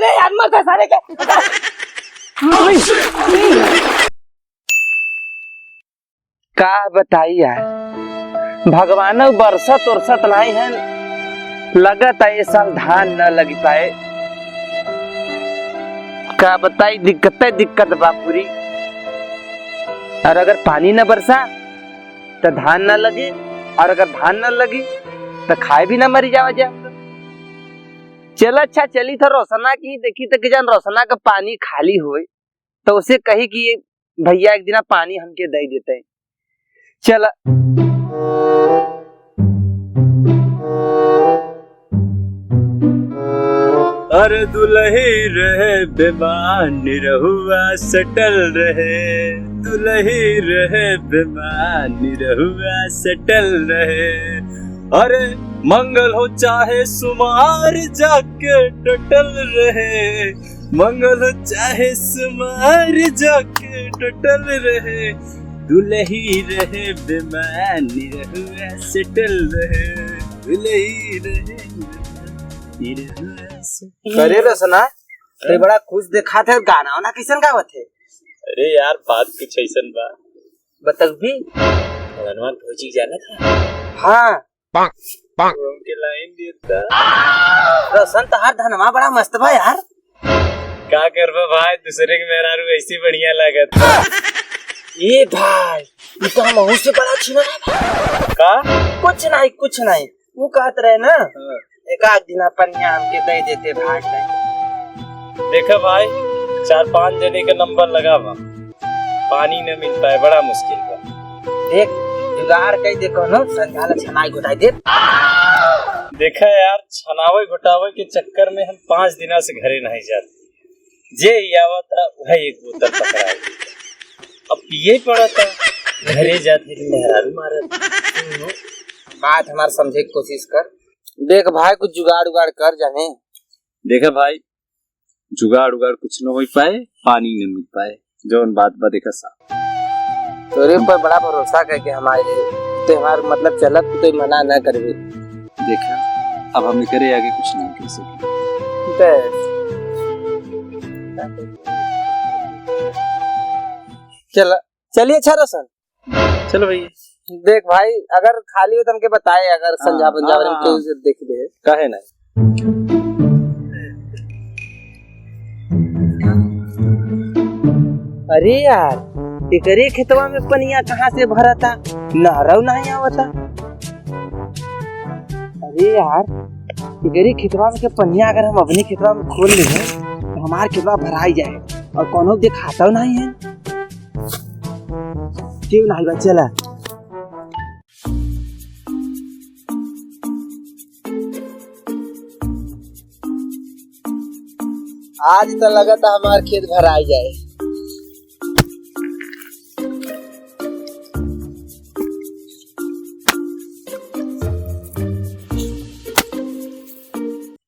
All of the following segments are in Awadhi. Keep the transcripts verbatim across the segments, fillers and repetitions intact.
ले यार, मत सारे के। का बताई यार, भगवानौ बरसत उरसत नाहीं है, लगत है ये साल धान न लग पाए। का बताई, दिक्कते दिक्कत बा पूरी। और अगर पानी न बरसा त धान न लगी, और अगर धान न लगी त खाए भी न मरी जावा जा। चल अच्छा, चली था रोशना की, देखी त कि जान रोशना का पानी खाली होए। तो उसे कही कि ये भैया एक दिना पानी हमके दे देते हैं। चला। अरे दुलही रहे बेमान निरहुआ सटल रहे, दुलही रहे बेमान निरहुआ सटल रहे। अरे मंगल हो चाहे सुमार जाके टटल रहे, मंगल चाहे सुमार जाके टटल रहे, दुलही रहे बेमान निरहुआ सटल रहे, दुलही रहे निरहुआ सटल। अरे रसना, ते बड़ा खुश देखात है, गाना वाना कैसन गावत है? अरे यार, बात कुछ ऐसन बा। बतलबी? रनवान भौजी जाना था। हाँ, पाक, पाक। हमके लाइन देता। रसन, तहार धनवा बड़ा मस्त बा यार। का करबा भाई, दूसरे के मेहरारू ऐसे बढ़िया लागत बा। ए भाई, ई तो हमहू से बड़ा छिना बा। का? कुछ नहीं, कुछ नहीं। वो कहत रहे ना, हाँ। एक आध दिन अपन यहाँ हमके दे देते भाग रहे। देखा भाई, चार पांच जने का नंबर लगावा, पानी न मिल पाए, बड़ा मुश्किल बा। देख, जुगाड़ कई दे कोनो, संझा ले छनाई घोटाई दे। देखा यार, छनावे घोटावे के चक्कर में हम पांच दिना से घरे नहीं जाते। जे ही आवता, वह एक बोतल पकड़ा लेता। अब पिए पड़ता, घरे जाते कि मेहरारू मारत। बात हमार समझे की कोशिश कर। देख भाई, कुछ जुगाड़ उगाड़ कर जाने। देखा भाई, जुगाड़ उगाड़ कुछ न हो पाए, पानी न मिल पाए, जौन बात बा देखा साहब। तोरे ऊपर बड़ा भरोसा करके हम आए रहे, ते हमार मतलब चलत तो मना न करबे। देखा, अब हम एकरे आगे कुछ नहीं कह सके। बस। चल, चलिए अच्छा रोशन। चलो भैया। देख भाई, अगर खाली हो तो हमके बताए, अगर हाँ, संझा पंझा हाँ, वाले हाँ, केहू हाँ। से देख दे। काहे नहीं? अरे यार, एकरे खेतवा में पनिया कहाँ से भरता? नहरौ नहीं आवता। अरे यार, एकरे खेतवा में के पनिया अगर हम अपने खेतवा में खोल लेबे, तो हमार खेतवा भराई जाए और कोनो देखाता नहीं है। क्यों नहीं बा, चला। आज तो लगता हमार खेत भराई जाए।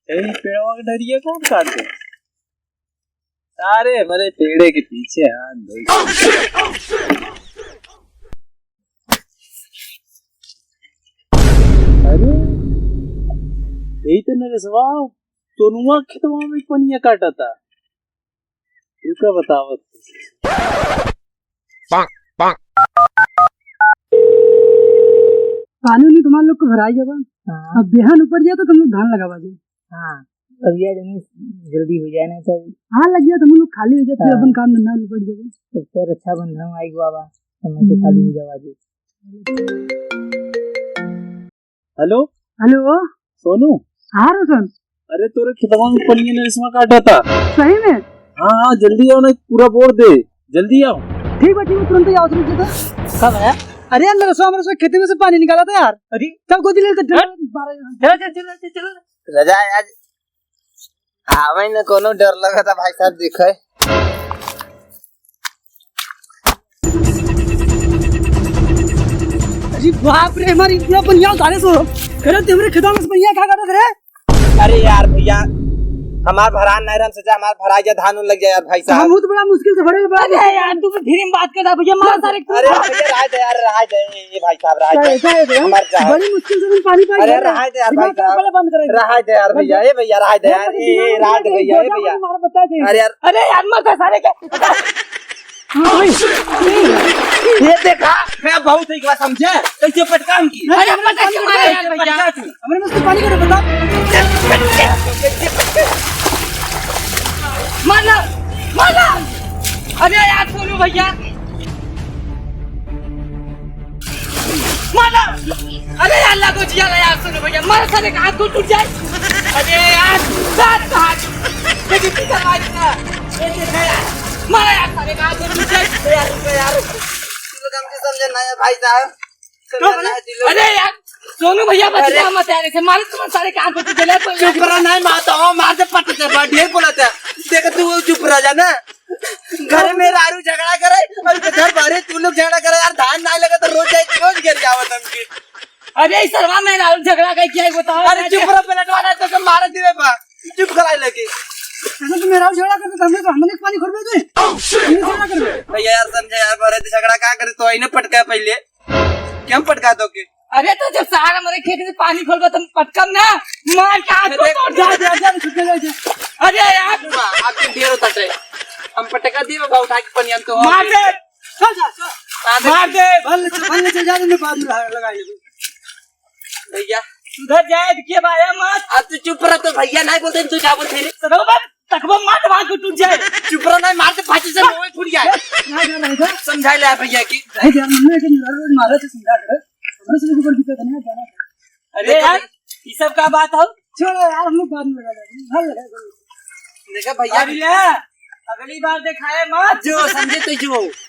ए, पेड़वा के डरिया कौन काटे? सारे मरे पेड़े के पीछे हाथ धोई। अरे, यही तो नरेशवा, सोनुआ खेतवा में पनिया काटा था। तू का बतावत? पानी उनी तुम्हार लोग को भराई जाबा। हाँ। अब बिहान ऊपर जाए तो तुम लोग धान लगावा जाए। हाँ, अब यार जल्दी, जल्दी हो जाए ना सर। हाँ, लग गया, तुम लोग खाली हो जाए, फिर हाँ। अपन काम धंधा में पड़ जाओगे। तो फिर रक्षाबंधन आई बाबा, समय से खाली हो जावा जी। हेलो। हेलो। सोनू। हाँ रोशन। अरे तोरे खेतवा में पनिया नरेशवा काटा था। सही में? हाँ, हाँ, जल्दी आओ ना, पूरा बोर दे, जल्दी आओ। ठीक बा, ठीक बा, तुरंत ही आओ, तुरंत ही आओ। कब है? अरे यार, नरेशवा, नरेशवा खेते में से पानी निकाला था यार। अरे। तब गोदी ले लेते। हट। चल, चल, चल, चल, चल। रजा आज आवे न कोनो डर लगता भाई साहब, देखे। अरे बाप रे, हमारी पूरा पनिया उतारे सो। करे ते हमरे खेतवा में से पनिया का काटत रे? अरे यार भैया, हमार भरान नहीं रहन से जा, हमार भराई जा, धान उन लग जाए यार भाई साहब। हम बहुत बड़ा मुश्किल से भरे, बड़ा अरे मुश्किल। यार, तू भी फिर में बात कर रहा भैया, मार सारे को। अरे भैया, रहा दे यार, रहा दे, ये भाई साहब, रहा दे। क्या है, क्या है भैया? हमार जान। बड़ी मुश्किल से तुम पानी पाई अरे भर रहे। रहा दे यार दिमाग भाई का साहब। पहले बंद करेगा। रहा दे यार भैया, ए भैया, रहा दे यार, यार, ए, ए, दिमाग रहा दे भैया, ए भैया। मार बता दे। अरे यार, अरे यार, मत सारे के। ये देखा, मैं बहुत एक बार समझे, कैसे पटकान की। अरे, पटक के मारे यार भैया। हमरे मुंह से पानी का बता। मार लो, मार लो। अरे यार, सोनू भैया। मार लो। अरे यार, लागो जिया ला यार, सोनू भैया, मार सारे का हाथ टूट जाए। अरे यार, सारे का हाथ। ये कितनी करवा देता? ये देखा यार, मारा यार, सारे का हाथ टूट जाए। अरे यार, रुको यार, तू लोग हमके समझे ना है भाई साहब। अरे यार, सोनू भैया, बच अरे। गया, मत यार, ऐसे मारे तुम सारे का हाथ टूट जाए। चुप रहा, नहीं मारता हूँ, मार दे, पट दे, बा, ढेर बोला था। देख, तू चुप रह जा ना। घर में रारू झगड़ा करे और इधर बाहर तू लोग झगड़ा करे यार, धान ना लगा तो रोज जाए, रोज गिर जावत हमके। अरे, इस सरवा में रारू झगड़ा का क्या है बताओ अरे यार। चुप रह, पलटवा रहा है तो सब मार दिए बा। चुप कराए लगे। अरे, तो मेरा झगड़ा करते तो हमने तो, हमने पानी खोल दे। हमने झगड़ा कर दे। भैया यार, समझा यार, बाहर झगड़ा का करे तो इन्हें पटका पहले। क्या हम पटका दोगे? अरे तो जब सारा मरे खेत में पानी खोलबा तो पटकम ना, मार के हाथ को अरे तोड़ दे। जा, जा, जा, छुप जा, जा, जा। अरे यार। वाह, आपके ढेर होता है। हम पटका दिए बाबा उठा के पनियन तो मार दे। चल, चल, चल। मार दे। मार दे। भल, भल, चल, जा, तुमने बाद में लगा, लगा लेंगे। भैया। सुधर जाए, के बारे मत। अब तू चुप रह, तो भैया नहीं बोलते, तू क्या बोलते रे? तो बाबा, तकबो मार, मार को टूट जाए। चुप रह, नहीं मार, तो फांसी से मुंह फूट जाए। ना, ना, ना, इधर। समझा ले भैया की। नहीं, यार, मम्मी के रोज मारे से समझा कर। हमरे से ऊपर दिक्कत नहीं जाना। अरे देखो यार, भाई। ये सब का बात हो? छोड़ो यार, हम लोग बाद में लगा लेंगे। घर लगा लेंगे। देखा भैया अरे की ले, अगली बार दिखाए मत। जो समझे तो जो।